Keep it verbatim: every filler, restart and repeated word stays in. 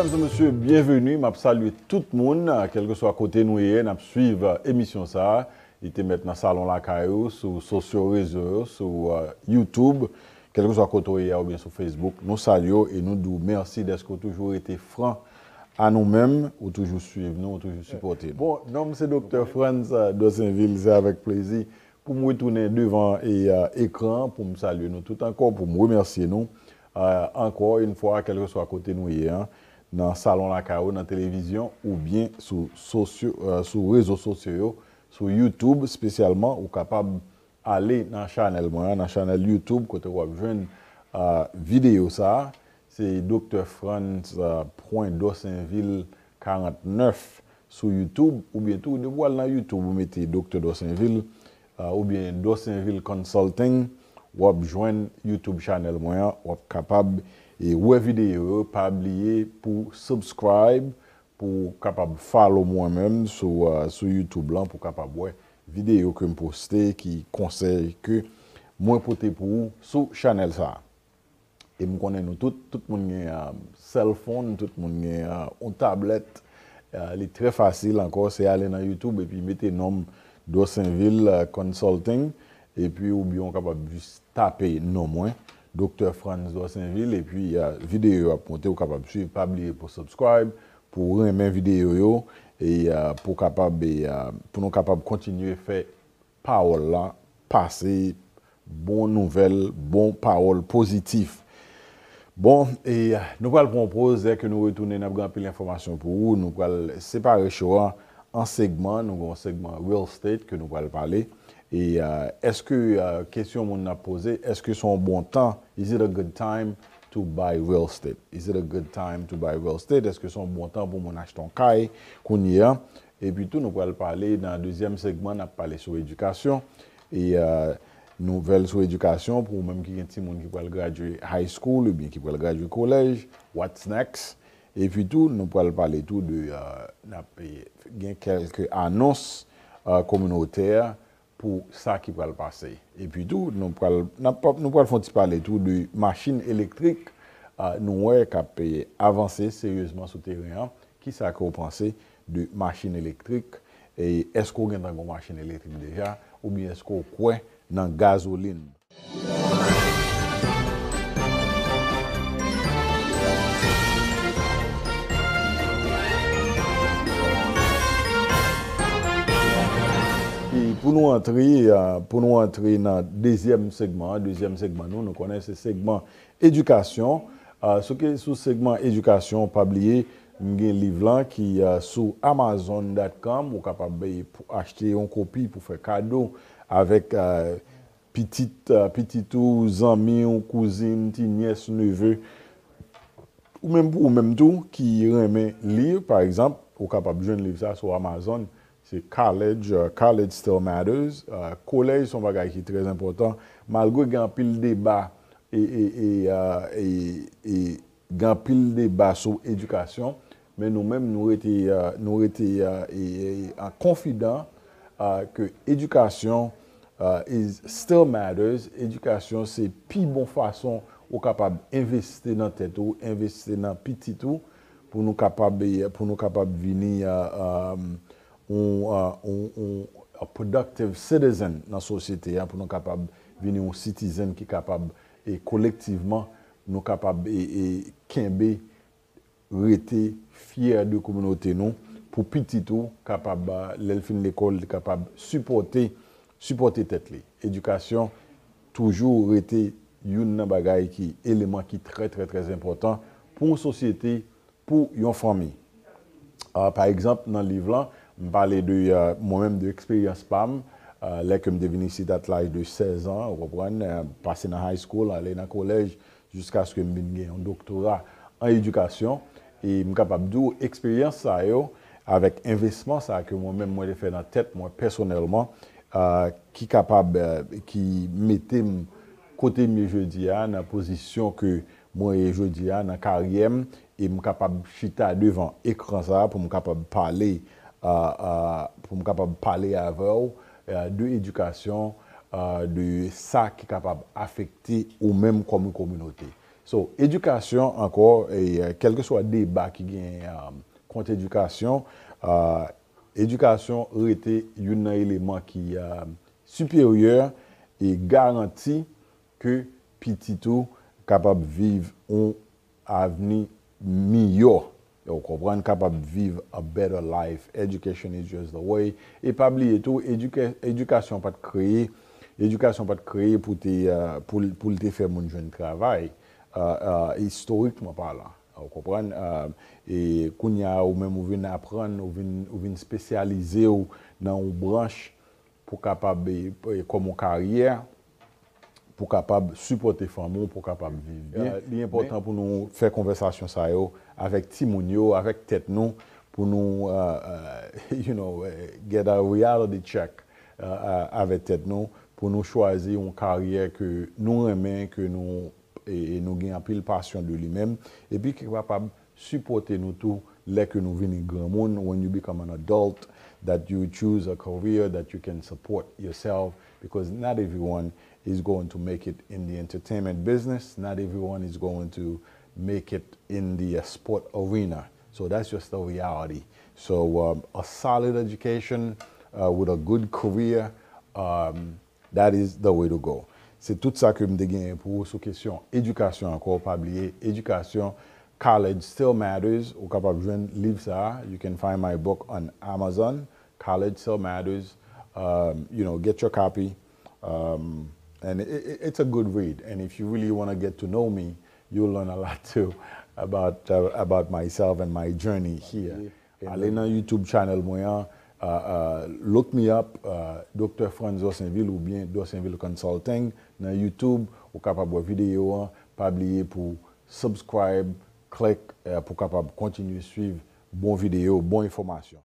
Mesye, byenveni. M ap salye tout moun, kèlkeswa kote nou ye, n ap swiv, eh, emisyon sa a. Li te mèt nan salon lakay ou, sou sosyo rezo yo, sou, eh, YouTube, kèlkeswa kote w ye a oubyen sou Facebook. Nou salye w e nou di w mèsi dèske w toujou rete fran a nou menm, ou toujou swiv nou, ou toujou sipòte nou. Bon, non m se Doktè Frantz, eh, Dosenvil, se avèk plezi pou m retounen devan e, eh, ekran pou m salye nou tout ankò, pou m remèsye nou, eh, ankò yon fwa, kèlkeswa kote nou ye a, nan salon lakay ou, nan televizyon, oubyen sou sosyo, eh, sou rezo sosyo yo, sou YouTube espesyalman, ou kapab ale nan chanèl mwen an, nan chanèl YouTube, kote w ap jwenn, eh, videyo sa a. Se Doktè Frantz, eh, pwen Dosenvil karant nèf sou YouTube, oubyen tou, depi w al nan YouTube, ou mete Doktè Dosenvil, eh, oubyen Dosenvil Consulting, w ap jwenn YouTube chanèl mwen an, w ap kapab, eh, wè videyo yo, pa bliye pou subscribe, pou w kapab follow mwen menm sou, eh, sou YouTube lan, pou w kapab wè videyo ke m poste, ki konsèy ke mwen pote pou ou sou chanèl sa a. E m konnen nou tout, tout moun gen, eh, cell phone, tout moun gen, eh, yon tablèt. Eh, li trè fasil ankò, se ale nan YouTube epi mete non m Dosenvil, eh, Consulting, epi oubyen w kapab jis tape non mwen, Doktè Frantz Dosenvil, epi, eh, videyo yo ap monte, ou kapab swiv. Pa bliye pou subscribe, pou renmen videyo yo, e, eh, pou kapab, e, eh, pou nou kapab kontinye fè pawòl la pase, bon nouvèl, bon pawòl pozitif. Bon, e nou pral pran yon poz, lè ke nou retounen, n ap gen anpil enfòmasyon pou ou. Nou pral separe show a an segman. Nou gen yon segman real estate ke nou pral pale. E, eh, èske, eh, kesyon moun ap poze, èske se yon bon tan? Is it a good time to buy real estate? Is it a good time to buy real estate? Èske se yon bon tan pou moun achte yon kay kounye a? Epi tou, nou pral pale nan dezyèm segman, n ap pale sou edikasyon. E, eh, nouvèl sou edikasyon, pou ou menm ki gen timoun ki pral gradye high school oubyen ki pral gradye kolèj, what's next? Epi tou, nou pral pale tou de, eh, n ap, eh, gen kèlke anons, eh, kominotè pou sa ki pral pase. Epi tou, nou pral, n ap, nou pral fè yon ti pale tou de machin elektrik, eh, nou wè k ap, eh, avanse seryezman sou teren an. Kisa ke w panse de machin elektrik? E èske w gentan gen yon machin elektrik deja? Oubyen èske w kwè nan gazolin? E pou nou antre, eh, pou nou antre nan dezyèm segman an, dezyèm segman nou, nou konnen se segman edikasyon. Eh, sou ke, sou segman edikasyon, pa bliye, m gen liv lan ki, eh, sou amazon dot com, ou kapab, eh, pou achte yon kopi pou fè kado avèk, eh, pitit, eh, pitit ou, zanmi w, kouzin, ti nyès, neve, ou menm pou ou menm tou ki renmen li, pa egzanp, ou kapab jwenn liv sa sou Amazon. Se College, eh, College Still Matters. Eh, kolèj se yon bagay ki trè enpòtan. Malgre gen anpil deba e, e, e, eh, e, e gen anpil deba sou edikasyon, men nou menm, nou rete, eh, nou rete, eh, e, e, an konfidan, eh, ke edikasyon, eh, is still matters. Edikasyon se pi bon fason ou kapab envesti nan tèt ou, envesti nan pitit ou, pou nou kapab, eh, pou nou kapab vini, eh, eh, yon, eh, yon, yon, a productive citizen nan sosyete a, pou nou kapab vini yon citizen ki kapab, e kolektivman, nou kapab, e, e kenbe, rete fyè de kominote nou, pou pitit ou kapab, eh, lè l fin lekòl, li kapab sipòte, sipòte tèt li. Edikasyon toujou rete youn nan bagay ki, eleman ki trè, trè, trè enpòtan pou yon sosyete, pou yon fanmi. Ah, pa egzanp, nan liv lan, m pale de, ah, mwen menm, de eksperyans pa m, ah, lè ke m te vin isit at laj de sèz an, ou konprann, ah, pase nan high school, ale nan kolèj, jiskaske m vin gen yon doktora an edikasyon. E m kapab di w, eksperyans sa yo, avèk envestisman sa ke mwen menm mwen te fè nan tèt mwen pèsonèlman, ah, ki kapab, eh, ki mete m kote m ye jodi a, nan pozisyon ke mwen ye jodi a, nan karyè m, e m kapab chita devan ekran sa a pou m kapab pale, ah, ah, pou m kapab pale avè w, eh, de edikasyon, ah, de sa ki kapab afekte ou menm kòm yon kominote. So, edikasyon ankò, e, kèlkeswa deba ki gen, um, kont edikasyon, uh, edikasyon rete youn nan eleman ki, um, siperyè e garanti ke pitit ou kapab viv yon avni miyò. Ou konprann, kapab viv a better life. Education is just the way. E pa bliye tou, edika- edikasyon pa t kreye, edikasyon pa t kreye pou te, uh, pou, l- pou l te fè moun jwenn travay, uh, uh, istorikman palan. Ou konprann? Uh, e kounye a, ou menm ou vin aprann, ou vin, ou vin espesyalize w nan yon branch pou kapab, e, e, kòm yon karyè, pou kapab sipòte fanmi w, pou kapab viv byen. Uh, li enpòtan pou nou fè konvèsasyon sa yo avèk timoun yo, avèk tèt nou, pou nou, uh, uh, you know, uh, get a reality check, uh, uh, avèk tèt nou, pou nou chwazi yon karyè ke nou renmen, ke nou, e, e nou gen anpil pasyon de li menm, epi ki kapab sipòte nou tou lè ke nou vini granmoun, when you become an adult, that you choose a career that you can support yourself, because not everyone is going to make it in the entertainment business, not everyone is going to make it in the, uh, sport arena. So that's just the reality. So, um, a solid education, uh, with a good career, um, that is the way to go. Se tout sa ke m te genyen pou ou sou kesyon edikasyon ankò. Pa bliye, edikasyon, college still matters. Ou kapab jwenn liv sa a. You can find my book on Amazon. College still matters. Um, you know, get your copy. Um, and it, it, it's a good read. And if you really want to get to know me, you'll learn a lot too about, uh, about myself and my journey here. Ale nan YouTube channel mwen an, uh, uh, look me up, uh, Doktè Frantz Dorsainville oubyen Dorsainville Consulting nan YouTube. Ou kapab wè videyo an. Pa bliye pou subscribe, click, uh, pou kapab kontinye swiv bon videyo, bon enfòmasyon.